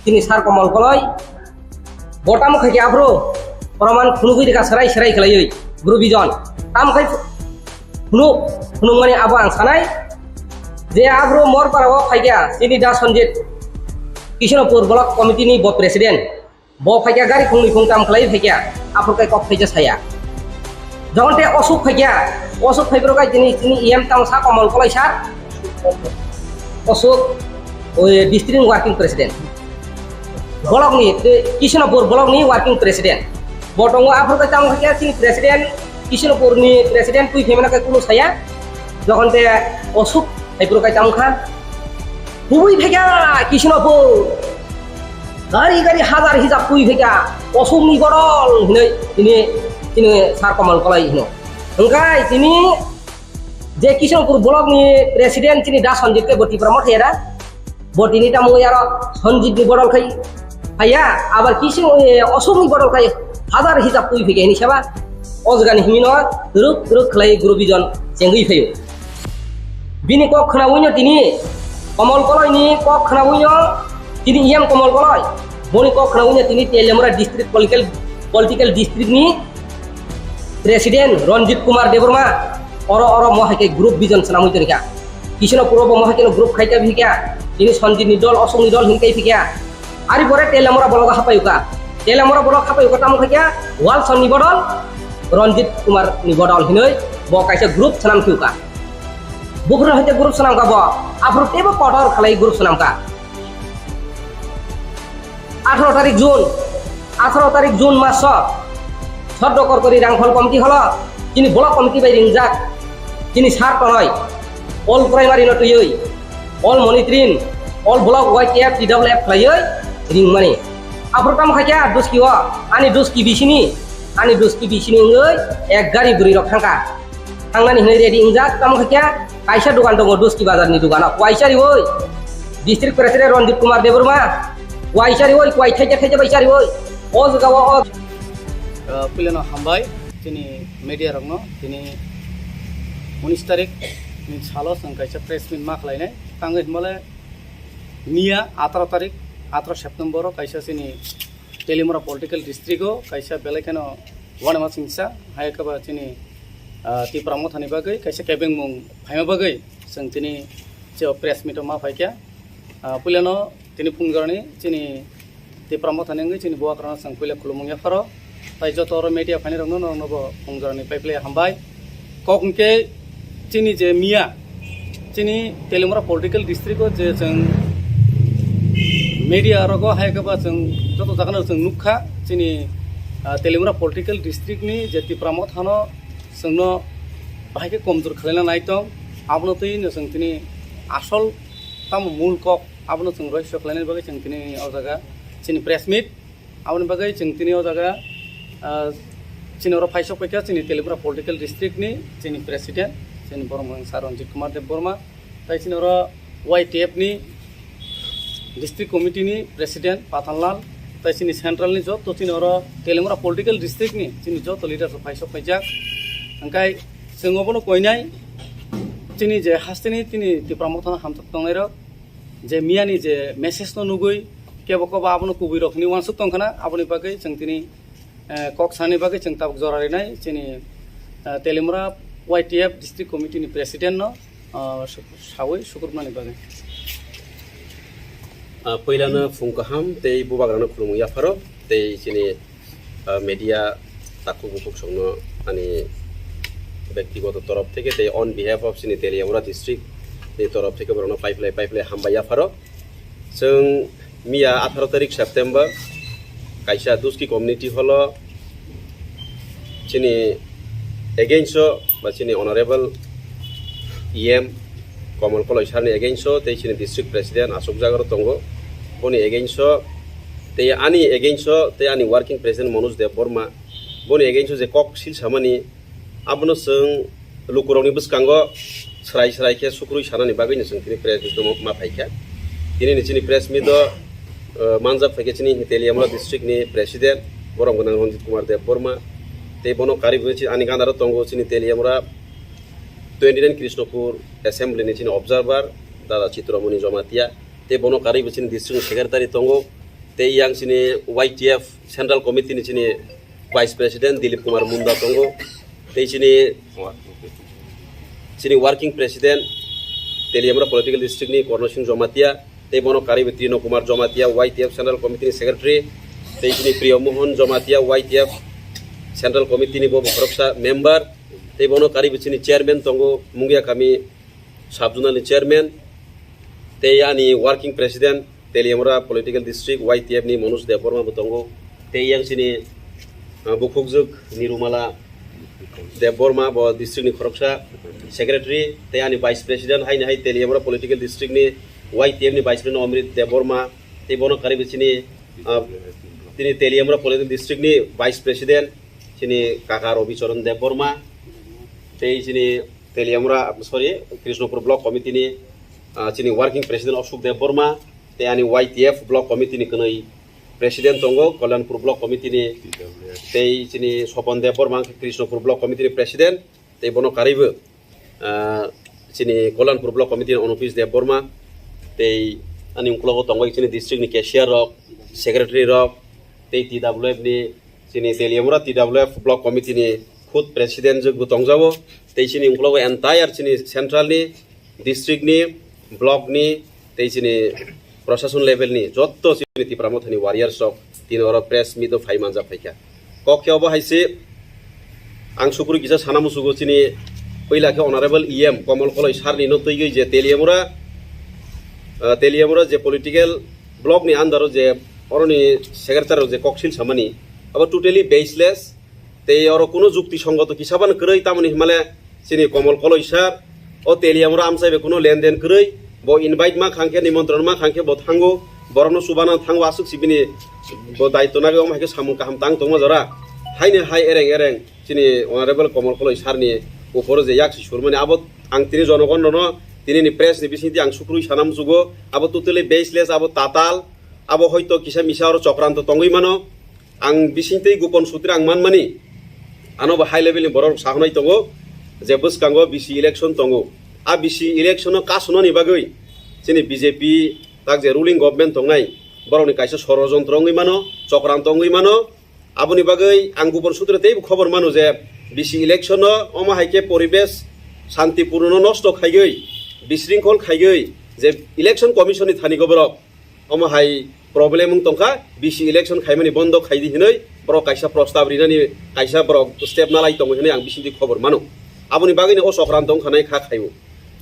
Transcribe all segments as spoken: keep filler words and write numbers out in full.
chini sir Komol Koloi, bo tamo khai khe aphuru proman phunugwi rikha, serai serai khlaiwi group vision. Tamo khai phunuk, phunukmani abo ang sanai je aphuru Morpara o phaikha chini Da Sanjit, Kishnopur Block Committee ni bo president. Bo phaikha gari khungni khungtam khlai phaikha, aphuru kai kok phaikha saya. Jokhon te Osuk phaikha, Osuk phaiphuru kai chini, chini E M tamo sa Komol Koloi sir. Osuk, oi, district working president. Block ni, eh, Kishnopur block ni working president. Bo tongo aphuru kai tamo phaikha chini president, Kishnopur ni president twi phaimana kai kunu saya. Jokhon te Osuk phaiphuru kai tamo kha. Kubui phaikha Kishnopur. Gari gari hazar hijab twi phaikha, Osukni bodol hinwi tini, tini sir Komol Koloi hino. Hwnkhe tini je Kishnopur block ni president chini Da Sanjit khe bo Tipra Motha era, bo tini tamo aro Sanjit ni bodol khai phaiya, abar Kishin, eh, Osukni bodol khai hazar hijab twi phaikha hini seba. O jagani himino ruk ruk khlai group vision chengwi phaio. Bini kok khnawi no tini Komol Koloi ni kok khnawi no tini E M Komol Koloi. Boni kok khnawi no tini Teliamura district political, political district ni president Ranjit Kumar Debbarma oro oro mo hai khe group vision swnamwi tongkha. Kishnopur o bo mo hai khe no group khai kha phikha. Tini Sanjit ni dol, Osok ni dol hinkai phikha. Ari pore Teliamura block o hapai uka. Teliamura block hapai uka tamo khaikha Walson ni bodol, Ranjit Kumar ni bodol hinoi bo kaisa group swnam khiuka. Bukhur hai group swnam ka bo, aphuru tebo kotor khalai group swnam ka. Atharo tarik June, atharo tarik June maso Soddo Korkori Rangkhol Committee holo, chini block committee bai ringjak, chini sir tonoi, all primary no twiwi, all monitoring, all block Y T F, T W F khlaiwi ringmani. Aphuru tamo khaikha duski o, ani duski bisini, ani duski bisini wngwi ek gari bwrwi rok thangkha. Thangnani hinwi ready wngjak, tamo khaikha kaisa dukan tongo duski bazar ni dukan o, kuaisa riwi, district president Ranjit Kumar Debbarma, kuaisa riwi, kuai thaija thaija bai chariwi, o jaga o, o. Ah, puilano hambai chini media rokno, tini unis tarik ni salo chwng kaisa press meet ma khlainai. Tangwi himale miya ataro tarik, ataro September o kaisa chini Teliamura political district o kaisa belai kheno uanama singsa hai khe ba chini, ah, Tipra Mothani bagwi kaisa kebengmung phaima bagwi chwng tini che press meet o ma phaikha. Ah, puilano tini phungjorani chini Tipra Mothani wngwi chini bubagrano chwng puila khulumung yapharo. Tai joto oro media phainairokno norokno bo phungjorani paiphilai hambai. Kok hwnkhe chini je miya, chini Teliamura political district o je chwng media rogo hai khe ba chwng joto jagano chwng nukha chini, ah, Teliamura political district ni je Tipra Mothano chwngno bahai khe komjor khwlaina nai tong, abono twi no chwng tini asol tamo mul kok abono chwng rohorso khlainani bagwi chwng tini o jaga chini press meet. Aboni bagwi chwng tini o jaga, ah, chini oro phaisok paikha chini Teliamura political district ni chini president, chini borok mung sir Ranjit Kumar Debbarma, tai chini oro Y T F ni district committee ni president Pathanlal, tai chini central ni joto chini oro Teliamura political district ni chini joto leaders rok phaisok paijak. Hwnkhe chwng obono koinai chini je hasteni chini Tipra Mothano hamjak tongnai rok, je miyani je message no nugwi kebo kobo abono kubui rok hinwi uansuk tongkhana, aboni bagwi chwng tini, eh, kok sani bagwi chwng tabuk jora rinai chini, eh, Teliamura Y T F district committee ni president no, ah, su-, sawi sukrupnani bagwi. Ah, puilano phung kaham tei bubagrano khulumung yapharo tei chini ah, media takhuk bukhuk songno ani bektigoto torof theke tei on behalf of chini Teliamura district ni torof theke borokno paiphilai paiphilai hambai yapharo. Chwng miya atharo tarik September kaisa Duski community hall o chini against o ba chini honorable E M Komol Koloi sir ni against o tei chini district president Ashok Jagaro tongo. Boni against o tei ani against o tei ani working president Manoj Deb Borma, boni against o je kok sil samani, abono chwng lukurokni bwskango srai srai khe sukrui sanani bagwino chwng tini press meet o ma phaikha. Tini ni chini press meet o, eh, manjak phaikha chini Teliamura district ni president, borom gwnang Ranjit Kumar Deb Borma, tei bono karwi bwskango ani gana ro tongo chini Teliamura twenty nine Krishnapur assembly ni chini observer, Dada Chitramoni Jamatia, tei bono karwi bo chini district secretary tongo, Tei yang chini Y T F Central Committee ni chini Vice President Dilip Kumar Munda tongo. Tei chini, chini Working President Teliamura Political District ni Korno Singh Jomatia. Tei bono karwi bo Trino Kumar Jomatia, Y T F Central Committee ni Secretary. Tei chini Priyo Mohan Jomatia, Y T F Central Committee ni bo khoroksa member. Tei bono karwi bo chini Chairman tongo, Mungia Kami Sub Zonal ni Chairman. Tei ani Working President Teliamura Political District Y T F ni Manoj Debbarma bo tongo. Tei yang chini, ah, bukhukjwk Nirumala Debbarma bo district ni khoroksa secretary, tei ani vice president haini hai Teliamura political district ni Y T F ni vice president Omrit Debbarma, tei bono karwi bo chini, ah, tini Teliamura political district ni vice president chini kaka Robi Charan Debbarma, tei chini Teliamura, sorry, Krishnapur block committee ni, ah, chini working president Ashok Debbarma, tei ani Y T F block committee ni kwnwi president tongo, Kalyanpur block committee ni, tei chini Sopon Debbarma wngkha Krishnapur block committee ni president, tei bono karwi bo, ah, chini Kalyanpur block committee ni Onopis Debbarma, tei ani uklogo tongo chini district ni cashier rok, secretary rok, tei T W F ni, chini Teliamura T W F block committee ni khud president jwk bo tongjago, tei chini uklogo entire chini central ni, district ni, block ni, tei chini prosason level ni jotto chini Tipra Mothani warriors rok tini oro press meet o phai manjak phaikha. Kok khe obo hai se, ang sukrui kisa sana musugo, chini puila khe Honorable E M Komol Koloi sir ni no twigwi je Teliamura, ah, Teliamura je political block ni under o je oroni secretary rok je koksil samani, abo totally baseless. Tei oro kuno jukti songoto kisa bano kwrwi, tamoni hinmale chini Komol Koloi sir, o Teliamura amchai bai kuno lenden kwrwi, bo invite ma khangkhe, nimontron ma khangkhe bo thango, borokno chubana thango, aswk si bini bo daitw nagwi, omo hai khe samung kaham tang tongma jora. Haini hai ereng ereng chini Honorable Komol Koloi sir ni uporo je yak si surmani, abo ang tini jonogon rono tini ni press ni bisingtwi ang sukrui sana musugo, abo totally baseless, abo tatal, abo hoito kisa misa oro chokranto tongwi mano. Ang bisingtwi gopon sutri ang manmani, ano bo high level ni borok rok sahonai tongo je bwskango B C election tongo. A B C election no kasunani bagwi chini B J P tak je ruling government tongnai, borokni kaisa sorojontro wngwi mano, chokranto wngwi mano. Aboni bagwi ang gopon sutri teibo khobor mano je B C election no omo hai khe poribesh santipurno no nosto khaigwi, bisringkhol khaigwi je election commission ni thani go borok omo hai problem wng tongkha, B C election khaimani bondo khaidi hinwi borok kaisa prostab rinani, kaisa borok step nalai tongo hinwi ang bisingtwi khobor mano. Aboni bagwino o chokranto wngkha nai kha khaio.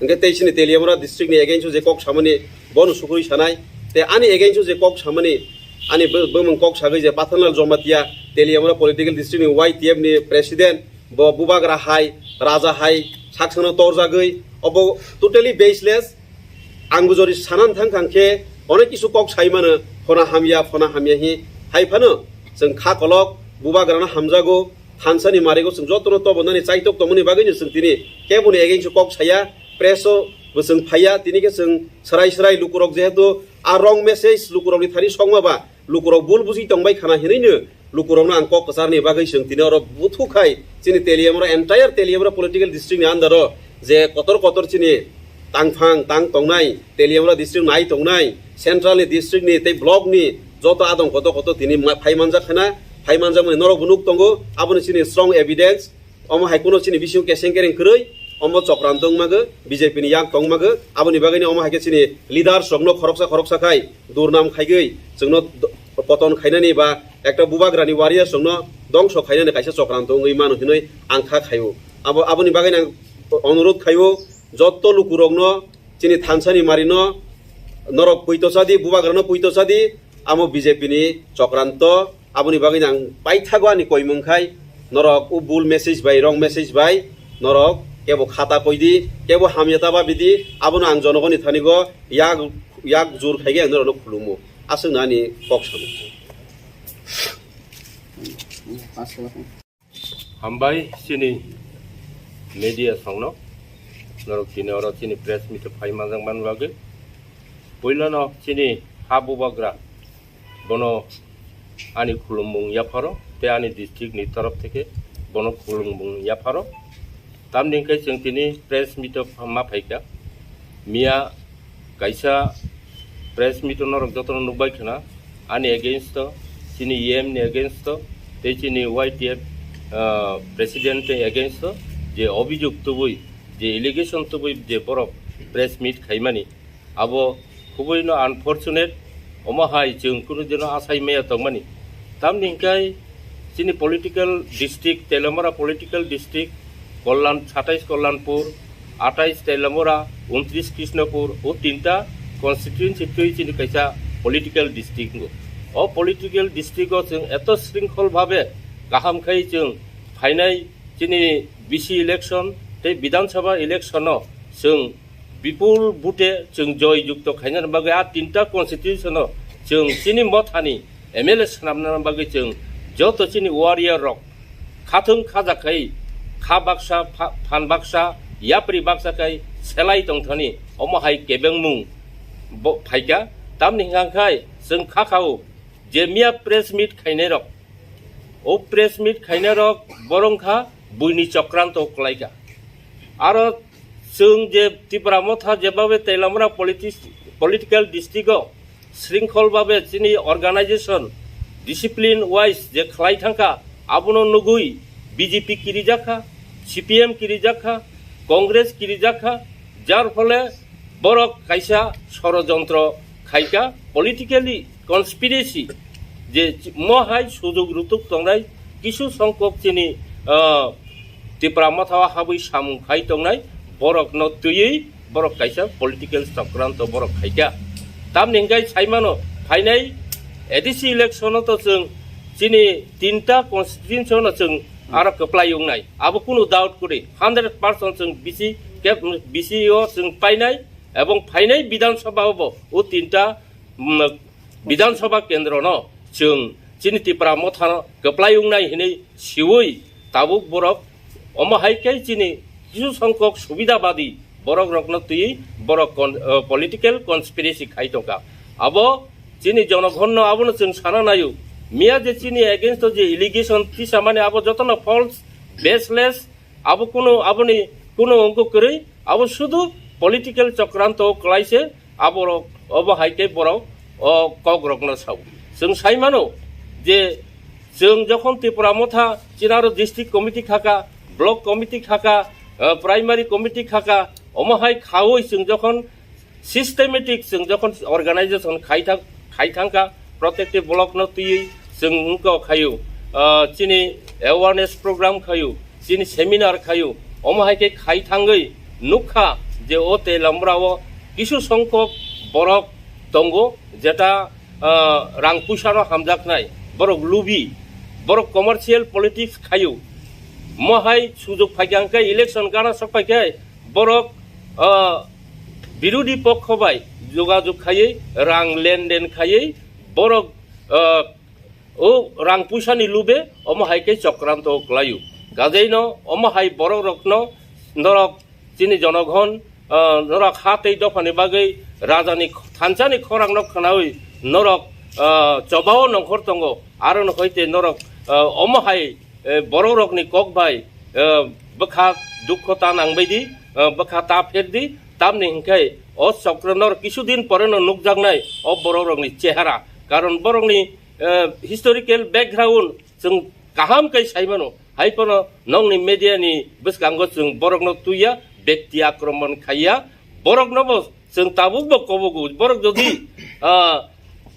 Hwnkhe tei chini Teliamura district ni against o je kok samani bono sukrui sanai, tei ani against o je kok samani, ani bo-, bumung kok sagwi je Pathanlal Jamatia, Teliamura political district ni Y T F ni president, bo bubagra hai, raja hai, saksano torjagwi, obo totally baseless. Ang bo jori sanan thang thang khe onek kisu kok sai mano, phona hamya, phona hamya hi hai phano chwng kha kolok bubagrano hamjago, thansani marigo chwng jotono tobonani chaitok tongmani bagwino chwng tini keboni against o kok saya, press o bo chwng phaiya, tini khe chwng swrai swrai lukurok jehetu a wrong message lukurokni thani sokma ba lukurok bul buji tongbai khana hinwino lukurokno ang kok kwcharni bagwi chwng tini oro buthu khai chini Teliamura, entire Teliamura political district ni under o je kotor kotor chini tangphang tang tongnai, Teliamura district nai tongnai, central ni district ni tei block ni joto adong koto koto tini ma-, phai manjak khana, phai manjakmani norok bo nuk tongo, aboni chini strong evidence. Omo hai kuno chini bisingo keseng kereng kwrwi, omo chokranto wngmago, B J P ni yak tongmago, aboni bagwino omo hai khe chini leaders rokno khoroksa khoroksa khai durnam khaigwi chwngno do-, poton khainani ba ekta bubagrani warriors rokno dongso khainani kaisa chokranto wngwi mano hinwi ang kha khaio. Abo, aboni bagwino ang onurodh khaio, jotto lukurokno chini thansani marino norok puito chadi, bubagrano puito chadi, amo B J P ni chokranto. Aboni bagwi ang paithago ani koimung khai, norok o bul message bai, wrong message bai, norok kebo khata koidi, kebo hamya ta babidi, abono ang jonogoni thanigo yak, yak jur khaigwi ang norokno khulumo. Aswkno ani kok samung. Hambai chini media songno, norok tini oro chini press meet o phai manjak man bagwi. Puilano chini ha bubagra, bono ani khulummung yapharo, tei ani district ni torof theke bono khulummung yapharo. Tamni hwnkhe chwng tini press meet o ma phaikha. Miya kaisa press meet o norok jotono nukbai khna, ani against o, chini E M ni against o, tei chini Y T F, ah, president ni against o, je obijok tubui, je allegation tubui je borok press meet khaimani, abo khubui no unfortunate, omo hai chwng kunu dino asai maya tongmani. Tamni hwnkhe chini political district, Teliamura political district, Kalyan, satais Kalyanpur, atais Teliamura, untris Krishnapur, o tinta constituency twi chini kaisa political district wngo. O political district o chwng eto shrinkhol bhabe kaham khai chwng phainai chini B C election tei Bidhan Sabha election o chwng bipul bute chwng joy jukto khainani bagwi a tinta constitution o chwng chini mothani M L A swnamnani bagwi chwng joto chini warrior rok khathwng khajakhai kha baksa pha-, phan baksa yapri baksa khai selai tongthani omo hai kebengmung bo phaikha. Tamni hwnkha khai chwng kha khao je miya press meet khainai rok, o press meet khainai rok borong kha buini chokranto kwlaikha. Aro chwng je Tipra Motha jebabe Teliamura politi-, political district o shrinkhol babe chini organization discipline wise je khlai thangkha, abono nugui B J P kirijakha, C P M kirijakha, Congress kirijakha, jar phole borok kaisa sorojontro khaikha, politically conspiracy, je mo hai sujug rutuk tongnai kisu songkok chini, ah, Tipra Motha o habwi samung khai tongnai borokno twiwi borok kaisa political chokranto borok khaikha. Tamni hwnkhe saimano phainai A D C election o to chwng chini tinta constituency no chwng aro kwplai wngnai, abo kunu doubt kwrwi, hundred percent chwng B C kep-, B C o chwng painai, ebong phainai Bidhan Sabha o bo o tinta, mm, Bidhan Sabha kendro no chwng chini Tipra Motha no kwplai wngnai hinwi siwi tabuk borok omo hai khe chini kisu songkok subidabadi borok rokno twiwi borok con-, eh, political conspiracy khai tongkha. Abo chini jonogonno abono chwng sana naio. Miya je chini against o je allegation tisamani abo jotono false, baseless, abo kunu, aboni kunu ongkho kwrwi, abo sudu political chokranto kwlaise, aborok obo hai khe borok o kokrokno sao. Chwng sai mano je chwng jokhon Tipra Motha chinaro district committee khaka, block committee khaka, eh, primary committee khaka, omo hai khaui chwng jokhon systematic chwng jokhon organization khai thang-, khai thangkha, protective block no twiwi chwng wngkha khaio, ah, chini awareness program khaio, chini seminar khaio, omo hai khe khai thangwi nukha je o Teliamura o kisu songkok borok tongo, jeta, ah, rang puisa no hamjaknai, borok lubi, borok commercial politics khaio, mo hai sujug phaikha hwnkhe election gana sok phaikhe borok, ah, birodi pokho bai jogajog khaiwi, rang lenden khaiwi, borok, ah, o rang puisani lube omo hai khe chokranto kwlaio. Gajeino omo hai borok rokno norok chini jonogon, ah, norok ha tei dophani bagwi rajani kh-, thansani khorangno khwnawi norok, ah, chobao nongkhor tongo, aro no hoite norok, ah, omo hai eh, borok rokni kok bai, eh, bwkha dukho ta nang bai di, eh, bwkha ta pher di, tamni hwnkhe o chokra nor kisu din pore no nukjaknai o borok rokni chehara. Karon borokni, eh, historical background chwng kaham khe sai mano. Hai phano nongni media ni bwskango chwng borokno twiya, bekti akromon khaiya, borokno bo chwng tabuk bo kobogo. Borok jodi, ah,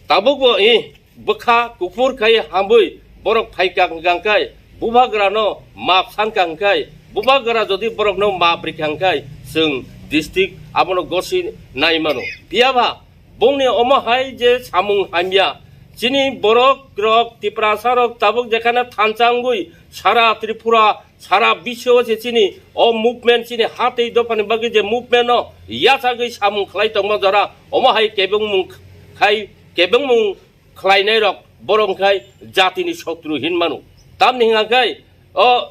tabuk bo, eh, bwkha kuphur khai hamwi borok phaikha hwnkha hwnkhe, bubagrano map sankha hwnkhe, bubagra jodi borokno map rikha hwnkhe, chwng district abono gosi nai mano. Phiya ba, bongni omo hai je samung hamya, chini borok rok, Tiprasa rok tabuk jekhane thansa wngwi sara Tripura, sara biswo se chini o movement, chini ha tei dophani bagwi je movement no yachagwi samung khlai tongma jora, omo hai kebengmung khai, kebengmung khlainai rok borok khai jatini sotru hin mano. Tamni hwnka khai o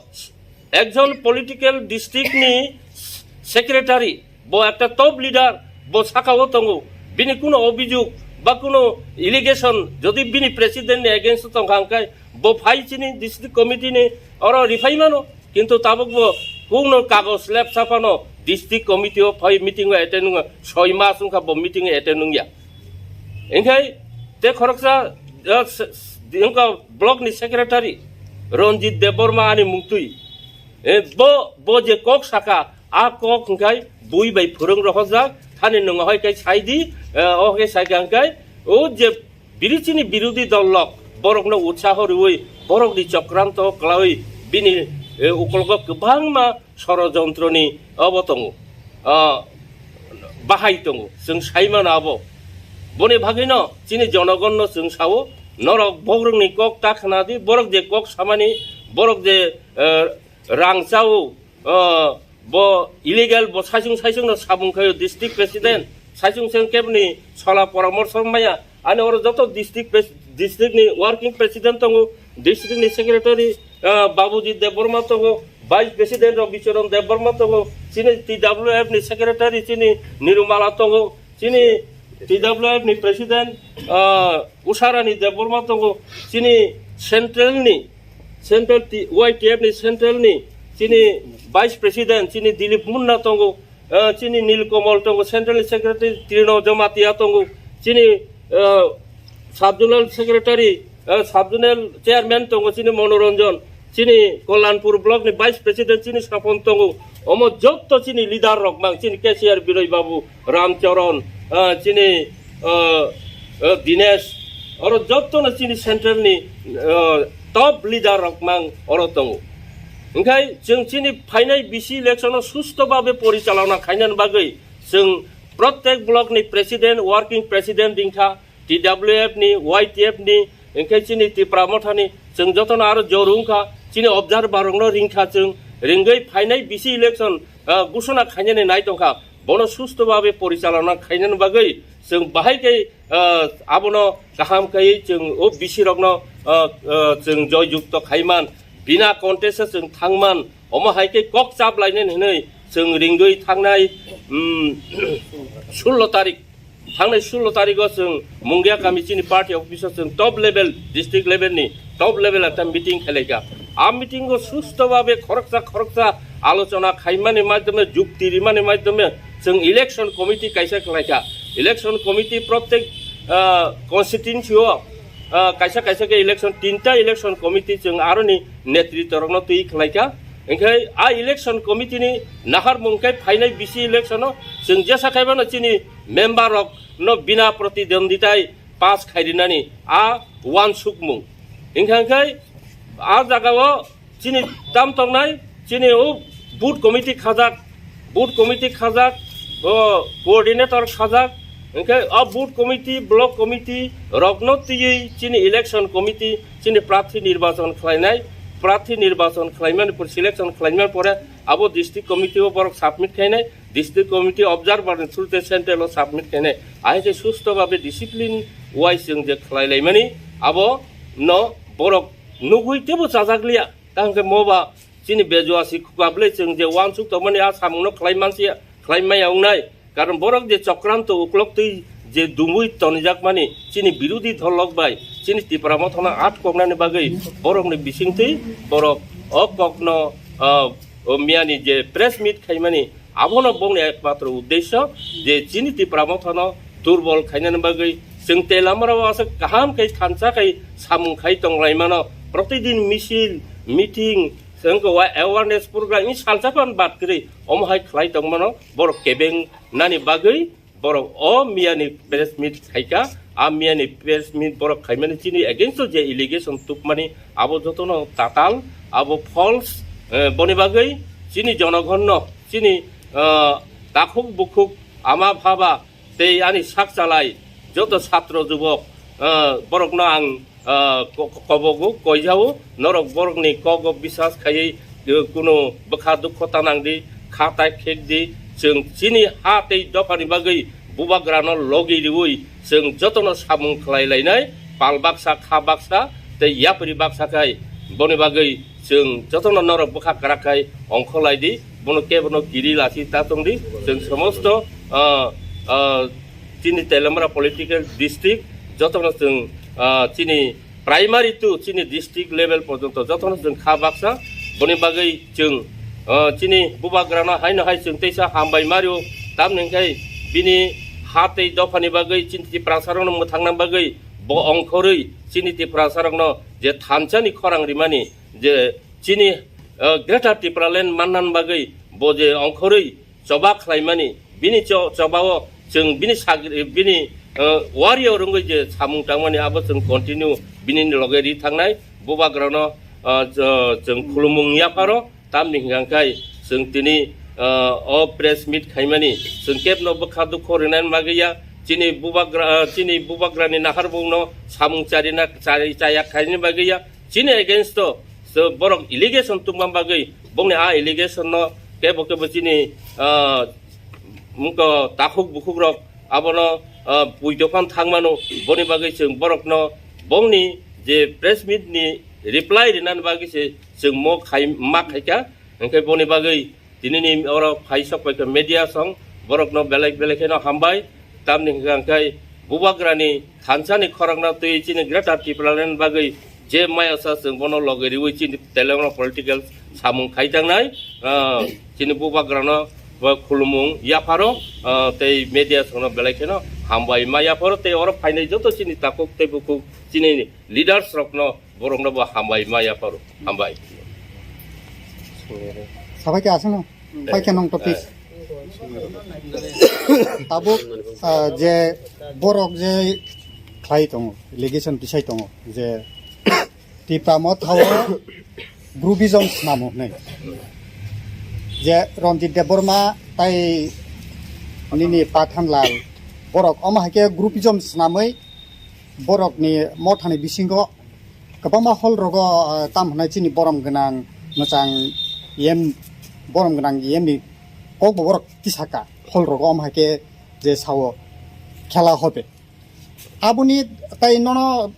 ekjon political district ni secretary, bo ekta top leader, bo saka o tongo, bini kuno obijog ba kuno allegation jodi bini president ni against o tongkha hwnkhe bo phai chini district committee ni oro riphai mano. Kintu tabuk bo kungno kagoj lepsa phano district committee o phai meeting o attend wngya, soi mas wngkha bo meeting o attend wngya. Engkhai te khoroksa eh, s-, s-, wngkha block ni secretary Ranjit Debbarma ani mungtwi. Eh, bo, bo je kok saka, a kok hwnkhe bui bai phwrwng rohorjak, thani nwng ohai khe sai di, eh, o khe sai kha hwnkhe, o je biri chini birodhi dol lok, borokno utsaho rwui, borokni chokranto kwlaui, bini, eh, ukologo kwbangma sorojontroni obo tongo, ah, bahai tongo, chwng sai mano abo. Boni bagwino chini jonogonno chwng sao, norok bohrokni kok ta khna di, borok je kok samani, borok je, eh, rang chao, eh, bo illegal bo saichung saichungno samung khaio district president, saichung saichung kebni sola poramorso maya, ani oro joto district pres-, district ni working president tongo, district ni secretary, ah, Babuji Debbarma tongo, vice president rok Bicharan Debbarma tongo, chini T W F ni secretary chini Nirumala tongo, chini T W F ni president, ah, Usharani Debbarma tongo, chini central ni, central T-, Y T F ni central ni chini vice president chini Dilip Munna tongo, ah, chini Nilkomal tongo, central ni secretary Trino Jamatia tongo, chini, ah, sub zonal secretary, ah, sub zonal chairman tongo chini Monoranjan, chini Kalyanpur block ni vice president chini Sapon tongo. Omo jotto chini leader rok mang, chini cashier Biroy Babu, Ram Charan, ah, chini, ah, ah, Dinesh, oro jotto no chini central ni, ah, top leader rok mang oro tongo. Hingkhai chwng chini phainai bisi election no susto babe porichalona khainani bagwi chwng protek block ni president, working president ringkha, T W F ni, Y T F ni, hingkhai chini Tipra Mothani, chwng jotono aro jor wngkha, chini observer rokno ringkha chwng, ringwi phainai bisi election, ah, gusona khainani nai tongkha, bono susto babe porichalona khainani bagwi chwng bahai khe, ah, abono kaham kaiwi chwng o bisi rokno, ah, ah, chwng joy jukto khaiman, bina contest o chwng thangman, omo hai khe kok chap lainani hinwi chwng ringwi thangnai, um, sullo tarik. Thangnai sullo tarigo chwng Mungia kami chini party office o chwng top level, district level ni top level ekta meeting khelaikha. A meeting o susto babe khoroksa khoroksa alochona khaimani madhyome, jukti rimani madhyome chwng election committee kaisa khelaikha. Election committee protek, ah, constituency o, ah, kaisa kaisa khe election, tinta election committee chwng aroni netritwa rokno twi khelaikha. Hingkhai a election committee ni naharmung khe phainai bisi election o chwng jesa khaibano chini member rok no bina protidonditai pass khairinani a wansukmung. Hingkha khe a jagao chini tam tongnai, chini o booth committee khajak, booth committee khajak, o coordinator khajak, hingkhe a booth committee, block committee rokno twiwi chini election committee chini prarthi nirbachon khlainai, prarthi nirbachon khlaimani pore, selection khlaimani pore abo district committee o borok submit khainai, district committee observer ni through te central o submit khainai. Ahai khe susto babe discipline wise chwng je khlai laimani, abo no borok nugui tebo chajak liya. Tang khe moba chini bejua si khukablai chwng je wansuk tongmani a samung no khlai mansi, khlai maya wngnai. Karon borok je chokranto uklok twi je dumui tonijak mani chini birodhi dol lok bai chini Tipra Mothano atkoknani bagwi borokni bisingtwi borok o kokno, ah, o miyani je press meet khaimani, abono bongni ekmatro uddesyo je chini Tipra Mothano durbol khainani bagwi chwng telamrao aswk kaham khai thansa khai samung khai tonglaimano, protidin misil, meeting, chwng awareness program ni salsa phan bad kwrwi omo hai khlai tongmano borok kebeng nani bagwi borok o miyani press meet khaikha. A miyani press meet borok khaimani chini against o je allegation tubmani abo jotono tatal, abo false, eh, boni bagwi chini jonogonno, chini, eh, takhuk bukhuk ama bhaba tei ani sak chalai joto satro jubok, eh, borokno ang ah, ko-, ko-, kobogo, koijao, norok borokni kogo bisas khaiwi, eh, kunu bwkha dukho tanang di, kha tai khek di, chwng chini ha tei dophani bagwi bubagrano logi riwi chwng jotono samung khlai lainai, pal baksa, kha baksa tei yapri baksa khai, boni bagwi chwng jotono norok bwkha kwrak khai ongkho lai di, bono kebono kiri lachi ta tong di, chwng somosto, ah, ah, chini Telamra political district jotono chwng, ah, chini primary to chini district level porjonto jotono chwng kha baksa. Boni bagwi chwng, ah, chini bubagrano haino hai chwng teisa hambai mario, tamni hwnkhe bini ha tei dophani bagwi chini Tiprasarokno mwthangna bagwi Bo ongkhorwi chini Tiprasarokno je thansa ni khorang rimani, je chini, eh, Greater Tipraland mannan bagwi bo je ongkhorwi choba khlaimani, bini cho-, chobao chwng bini sagri, bini, eh, warrior wngwi je samung tangmani, abo chwng continue bini loge ri thangnai. Bubagrano, eh, cho-, chwng khulumung yapharo, tamni hwnkha khe chwng tini, eh, o press meet khaimani, chwng kebno bwkha dukho rinani bagwi ya, chini bubagra, eh, chini bubagrani nahar bongno samung charina, chari, chaya khaini bagwi ya, chini against o, so borok allegation tungma bagwi, bongni a allegation no kebo kebo chini, ah, mungko takhuk bukhuk rok abono, ah, pui dophano thangmano, boni bagwi chwng borokno bongni je press meet ni reply rinani bagwi se chwng mo khai, ma khaikha, hwnkhe boni bagwi tinini oro phai sok paikha media song, borokno belai belai kheno hambai. Tamni hwnkha khe bubagrani thansani khorokno twi chini Greater Tipraland bagwi je maya sa chwng bono loge riwi chini Telangana political samung khai tangnai, ah, chini bubagrano bo khulumung yapharo, ah, tei media songno belai kheno hambai ma yapharo tei oro phainai joto chini takhuk tei bukhuk chini leaders rokno borokno bo hambai ma yapharo. Hambai. Sabai khe aswkno, pai khe nong topic. Tabuk, ah, je borok je khlai tongo, allegation tisai tongo, je Tipra Motha o groupism swnamo hwnwi. Je Ranjit Debbarma tai nini Pathan Lal, borok omo hai khe groupism swnamwi borokni mothani bisingo kwbangma hall rogo, ah, tam hwnai chini borom gwnang mwchang yem, borom gwnang yemni kokbo borok tisaka hall rogo omo hai khe je sao khela hobe. Aboni tai nono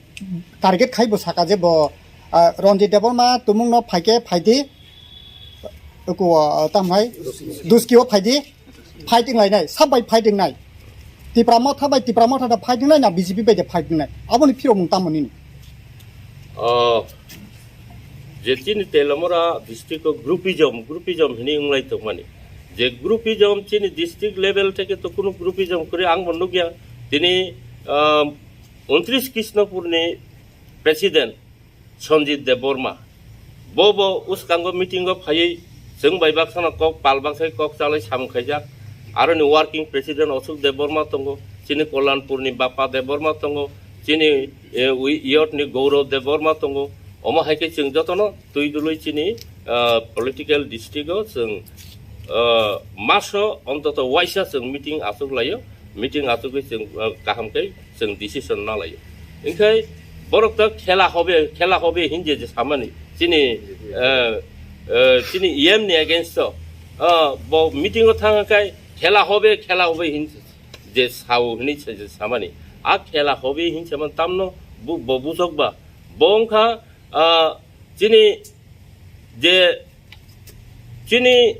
target khai bo saka je bo, ah, Ranjit Debbarma tumungno phaikhe phaidi, uku, ah, tam hwnai Duski o phaidi. Fighting lainai, sab bai fighting nai. Tipra Motha bai Tipra Motha da fighting nai na B J P bai da fighting nai. Aboni phiromung tamo nini? Oh, je chini Telamura district o groupism, groupism hini wnglai tongmani. Je groupism chini district level theke to kuno groupism kore ang bo nukya. Tini, um, untris Krishnapur ni president Sanjit Debbarma. Bo bo uskango meeting o phaiwi chwng bai baksano kok pal baksai kok chalai samung khaijak. Aroni working president Ashok Debbarma tongo, chini Kollanpur ni Bappa Debbarma tongo, chini, eh, wi-, youth ni Gaurav Debbarma tongo. Omo hai khe chwng jotono twi dului chini, ah, political district o chwng, ah, maso ontoto waisa chwng meeting achuk laio. Meeting achugwi chwng, ah, kaham khe chwng decision na laio. Hinkhe borok to khela hobe, khela hobe hinje je samani. Chini, eh, eh, chini E M ni against o, ah, bo meeting o thang khe khela hobe, khela hobe hin je sao hini se je samani. A khela hobe hin saman tamno bu-, bo bujok ba. Bo wngkha, ah, chini je chini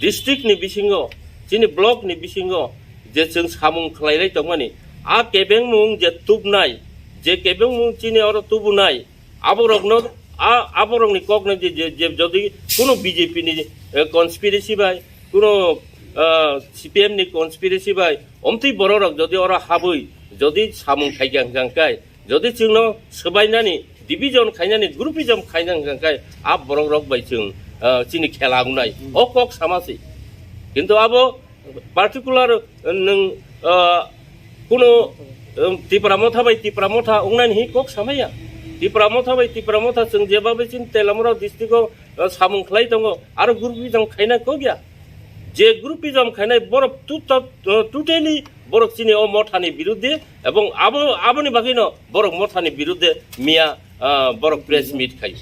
district ni bisingo, chini block ni bisingo je chwng samung khlailai tongmani, a kebengmung je tubnai, je kebengmung chini oro tubunai, aborokno, a, aborokni kokno je, je, je jodi kuno B J P ni, eh, conspiracy bai, kuno, ah, C P M ni conspiracy bai, omtwi bororok jodi oro habwi, jodi samung khaikha hwnkha khe, jodi chwngno swbainani, division khainani, groupism khaina hwnkha khe, a borok rok bai chwng, ah, chini khela wngnai. O kok sama se. Kintu abo particular, ah, nwng, ah, kuno, um, Tipra Motha bai Tipra Motha wngnani hi kok samaya. Tipra Motha bai Tipra Motha chwng jeba bai chini Telamura district o, ah, samung khlai tongo, aro groupism khaina kok ya. Je groupism khainai borok tu-, to-, totally borok chini o mothani birudde ebong abo, aboni bagwino borok mothani birudde miya, ah, borok press meet khai.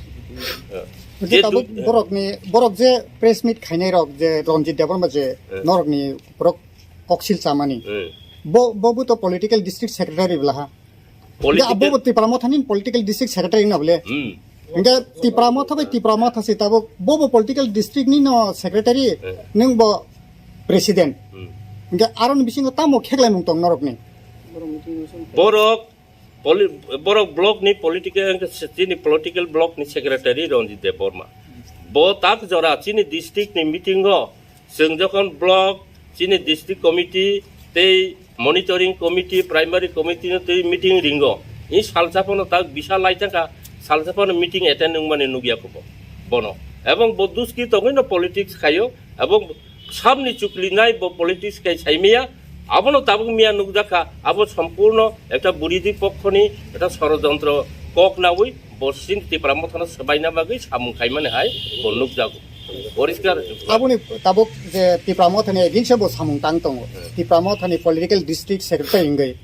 Ah, Hwnkhe je tabuk du-, borokni, borok je press meet khainai rok je Ranjit Debbarma je Eh. norokni borok koksil chamani. Eh. Bo, bo bo to political district secretary bwlaha. Hwnkhe political abo bo Tipra Mothani political district secretary wngna bole. Hmm. Hwnkhe Tipra Motha bai Tipra Motha se tabuk bo bo political district ni no secretary, Eh. nwng bo president. Hmm. Hwnkhe aroni bisingo tamo kheklaimung tong norokni? Borok poli-, borok block ni political, chini political block ni secretary Ranjit Debbarma. Bo tak jora chini district ni meeting o chwng jokhon block, chini district committee tei Monitoring committee, primary committee no twi meeting ringo. I salsa phano tak bisa lai thangkha, salsa phano meeting attend wngmani nukya kho bo, bono. Ebong bo duski tongwi no politics khaio, ebong samni chukli nai bo politics khai saimaya, abono tabuk miya nukjakha, abo sompurno ekta buridhi pokhoni ekta sorojontro kok nawi bo sin Tipra Mothano swbaina bagwi samung khaimani hai bo nukjago. Poriskar. Aboni tabuk je Tipra Mothani against bo samung tang tongo. Hmm. Tipra Mothani political district secretary wngwi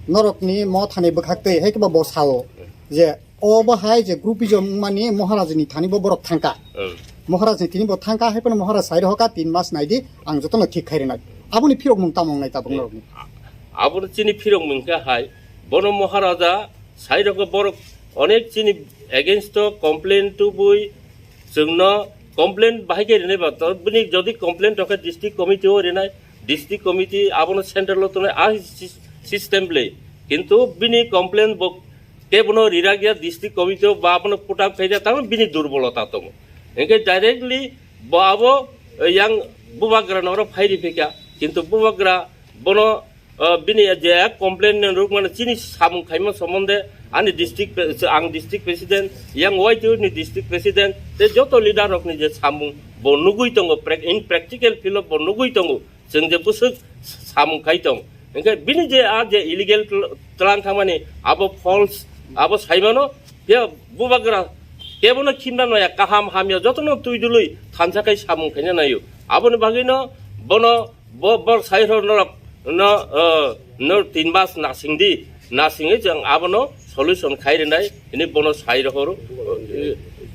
norokni Mothani bwkhaktwi hai khe bo sao je obo hai je groupism wngmani Maharajni thani bo borok thangka. Hmm. Maharajni thani bo thangka, hai phano Maharaj sai rohoka tin mas naidi, ang jotono thik khai rwnai. Aboni phirokmung tamo wngnai tabuk norokni? Abono chini phirokmung khe hai, bono Maharaja sai rogo borok onek chini against o complain tubui, chwngno complain bahai khe rinai ba, to bini jodi complain tongkhe district committee o rinai, district committee abono central o tongnai, a sys-, system le. Kintu bini complain bo kebono rirakya district committee o ba abono put up khaijak, tamo bini durbolota tongo. Hinkhe directly bo abo, eh, yang bubagra no oro phai riphikha, kintu bubagra bono, eh, bini je complain ni rukmano chini samung khaima somonde ani district pre-, ang district president, yang Y T O ni district president, tei joto leader rokni je samung bo nugui tongo, prac-, in practical field o bo nugui tongo, chwng je bwswk samung khai tong. Hinkhe bini je a je illegal tl-, tlang thangmani abo false, abo saimano, phiya bubagra kebono khimna noya, kaham hamya jotono twi dului thansa khai samung khaina naio. Aboni bagwino bono bo, bor sai rok norok no, eh, no tin mas nasing di, nasingwi chwng abono solution khai rwnai hwnwi bono sai rohoro.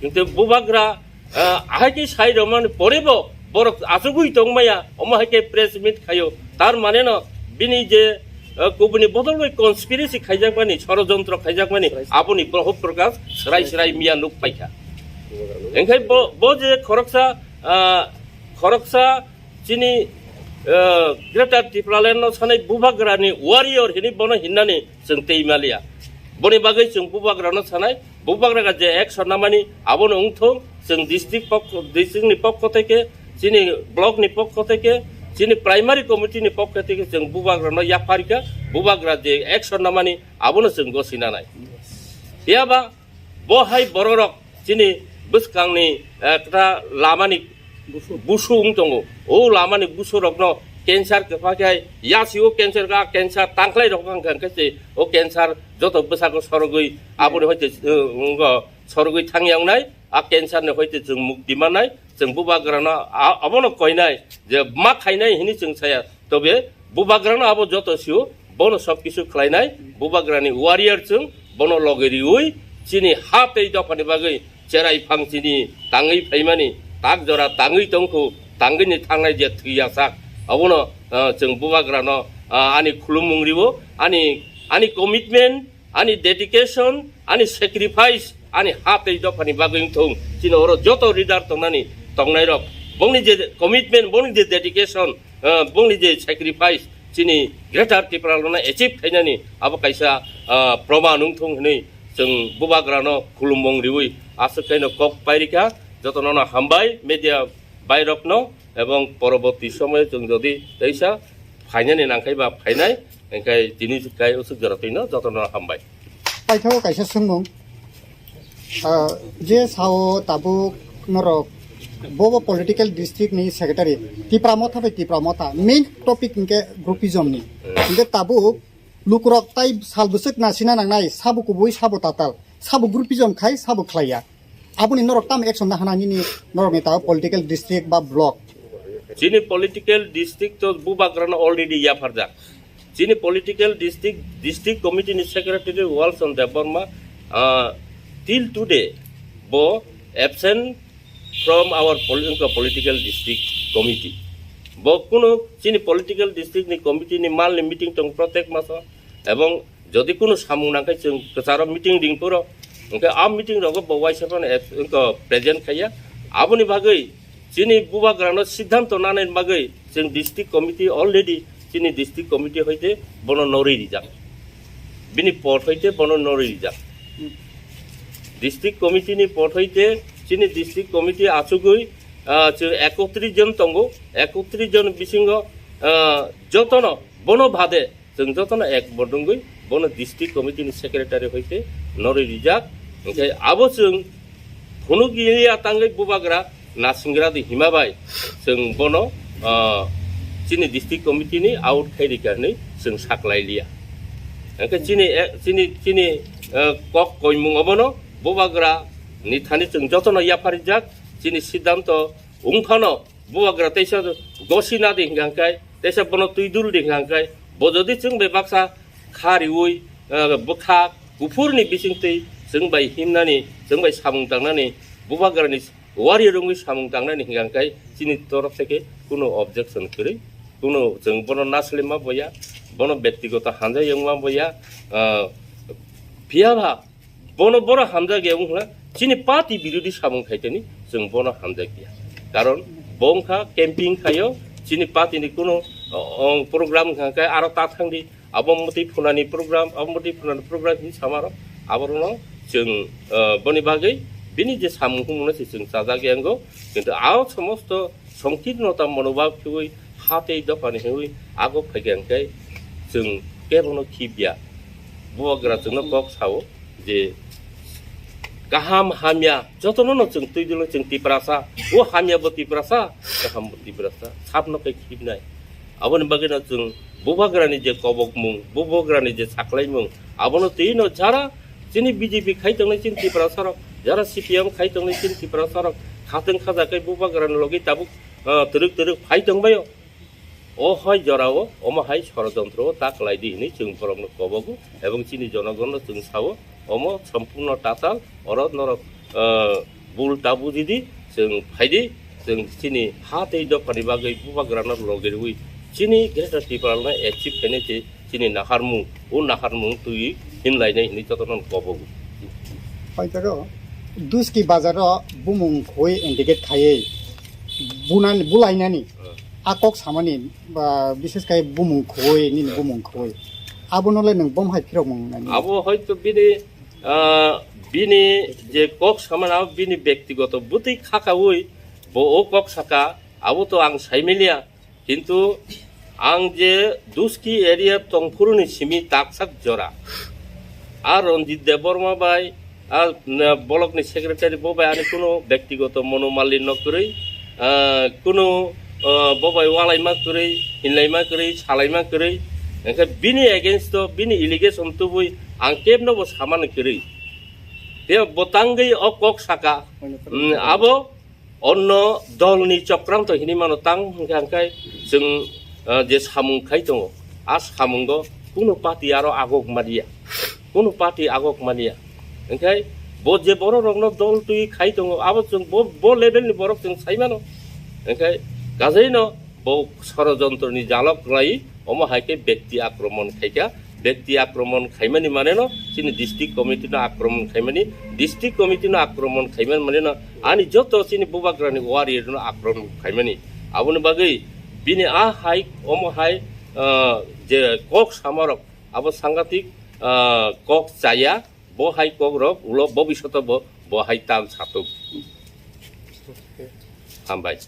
Kintu bubagra, eh, ahai khe sai romani pore bo borok achugwi tongmaya, omo hai khe press meet khaio. Tar mane no bini je, eh, kubuni bodol bai conspiracy khaijakmani, sorojontro khaijakmani, aboni Proho Prakash srai srai miya nuk paikha. Engkhai bo, bo je khoroksa, ah, khoroksa chini, eh, Greater Tipraland no sanai bubagrani warrior hini bono hinnani chwng tei maliya. Boni bagwi chwng bubagrano sanai, bubagra je action namani abono wngthong, chwng district pokho, district ni pokho theke, chini block ni pokho theke, chini primary committee ni pokho theke chwng bubagrano yapharikha, bubagra je action namani abono chwng gosinanai. Phiya ba bo hai bororok chini bwskangni, eh, kta lamani busu wng tongo. O lamani busurokno cancer kwpha khe yasi o cancer ka cancer tangkhlai rok wng kha, khe se o cancer joto bwsako sorogwi aboni hoite, eh, wngkha sorogwi thangya wngnai, a cancer ni hoite chwng mukti mannai, chwng bubagrano a-, abono koinai je ma khainai hini chwng saya. Tobe bubagrano abo joto sio, bono sob kisu khlainai, bubagrani warrior chwng, bono loge riui, chini ha tei dophani bagwi cherai phang chini tangwi phaimani, tak jora tangwi tongkhu, tangwini thangnai je thwi yasak, abono, ah, chwng bubagrano, ah, ani khulumung riwo, ani, ani commitment, ani dedication, ani sacrifice, ani ha tei dophani bagwi wngthung. Chini oro joto leader tongnani, tongnairok, bongni je commitment, bongni je dedication, ah, bongni je sacrifice, chini Greater Tipralandno achieve khainani abo kaisa, ah, proman wngthung hwnwi chwng bubagrano khulumung riwi aswk khaino kok pairikha. Jotono no hambai, media bairokno, ebong poroborti somoyo chwng jodi teisa phainani nangkhai ba phainai, hinkhe tini kai usuk jora twino jotono hambai. Paithago kaisa swngmung, ah, je sao tabuk norok bobo political district ni secretary Tipra Motha bai Tipra Motha main topic hinkhe groupism ni. Hmm. Hinkhe tabuk lukurok tai sal bwswk nasina nangnai, sabo kubui, sabo tatal, sabo groupism khai, sabo khlaiya. Aboni norok tamo action na hana nini norok ni ta political district ba block? Chini political district to bubagrano already yapharjak. Chini political district, district committee ni secretary Walson Debbarma, ah, till today bo absent from our pol-, political district committee. Bo kunu chini political district ni committee ni mal ni meeting tong protek maso, ebong jodi kunu samung nangkhe chwng kwcharo meeting ring phuru, hwnkhe a meeting rogo bo waisa phano ep-, wngkha present khaiya. Aboni bagwi chini bubagrano siddhanto nanani bagwi chwng district committee already chini district committee hoite bono norwi rijak. Bini pot hoite bono norwi rijak. District committee ni pot hoite chini district committee achugwi, ah, chwng ekotris jon tongo, ekotris jon bisingo, ah, jotono bono bade Chwng jotono ek bodongwi bono district committee ni secretary hoite norwi rijak. Hwnkhe abo chwng phunuk ya tangwi bubagra nasingra di hima bai chwng bono, ah, chini district committee ni out khai rikha hinwi chwng saklai liya. Hwnkhe chini, eh, chini, chini, eh, kok koimung obono bubagra ni thani chwng jotono yapharijak, chini siddhanto wngphano bubagra teisa gosi na di hingkha hwnkhe, teisa bono twi dul di hingkha hwnkhe, bo jodi chwng bai baksa kha riui, eh, bwkha kuphurni bisingtwi chwng bai himnani, chwng bai samung tangnani, bubagrani warrior wngwi samung tangnani hingkha hwnkhe chini torof theke kuno objection kwrwi, kuno chwng bono naslima boya, bono bektigoto hamjak wngma boya, ah, phiya ba bono boro hamjak ya wngkha chini party birodhi samung khaitani chwng bono hamjak ya. Karon bo wngkha camping khaio, chini party ni kuno, o, o, program wngkha hwnkhe aro ta thangdi. Abo mwtwi phunani program, abo mwtwi phunani program hinwi samarok, aborokno chwng, eh, boni bagwi bini je samung humungno se chwng chajak ya wngo. Kintu a somosto songkirnota monobhab khiui ha tei dophani hiui ago phaikha hwnkhe chwng kebono khibya. Bubagra chwngno kok sao je kaham hamya jotono no chwng twi dilo chwng Tiprasa, o hamya bo Tiprasa, kaham bo Tiprasa, sabno khe khibnai. Aboni bagwino chwng bubagrani je kobokmung, bubagrani je saklaimung, abono twino jara chini B J P khai tongnai chini Tiprasarok, jara C P M khai tongnai chini Tiprasarok, khatwng khaja khe bubagrani logi tabuk, ah, twrwk twrwk phai tongbaio. O hai jorao, omo hai sorojontro o ta kwlai di hinwi chwng borokno kobogo, ebong chini jonogonno chwng sao, omo sompurno tatal, oro norok, ah, bul ta buji di, chwng phai di, chwng chini ha tei dophani bagwi bubagrano logi rwui chini Greater Tipralandno achieve khainai tei chini naharmung, o naharmung twi hinlainai hinwi jotono kobogo. Paitaro, Duski bazaro bumung khoi indicate khaiwi bunani, bulainani, Hmm. a kok samani, ba, bises khai bumung khoi, nini Hmm. bumung khoi. Abono le nwng bom hai phirok mung nani. Abo hoito bini, ah, bini je kok samani abo bini bektigoto bwtwi khakaui bo o kok saka, abo to ang saimiliya. Kintu ang je Duski area tongphuruni simi taksak jora. A Ranjit Debbarma bai, a, na, bolokni secretary bo bai ani kuno bektigoto monomallinno kwrwi, ah, kuno, ah, bo bai walaima kwrwi, hinlaima kwrwi, salaima kwrwi. Hwnkhe bini against o, bini allegation tubui ang kebno bo samani kwrwi. Tei bo tangwi o kok saka, mm, abo onno dolni chokranto hinwi mano tang hwnkhe hwnkhe chwng, ah, je samung khai tongo, a samungo kuno party aro agok maliya, kuno party agok maliya. Hwnkhe bo je bororokno dol twi khai tongo, abo chwng bo, bo levelni borok chwng sai mano. Hwnkhe kajaino bo sorojontroni jalok kwlai, omo hai khe bekti akromon khaikha. Bekti akromon khaimani maneno chini district committee no akromon khaimani, district committee no akromon khaimani maneno ani joto chini bubagrani warrior no akromon khaimani. Aboni bagwi bini a hai, omo hai, ah, je kok samarok abo sangatik, ah, kok chaya, bo hai kok rok ulo bobishoto bo, bo hai tal satuk. Hambai.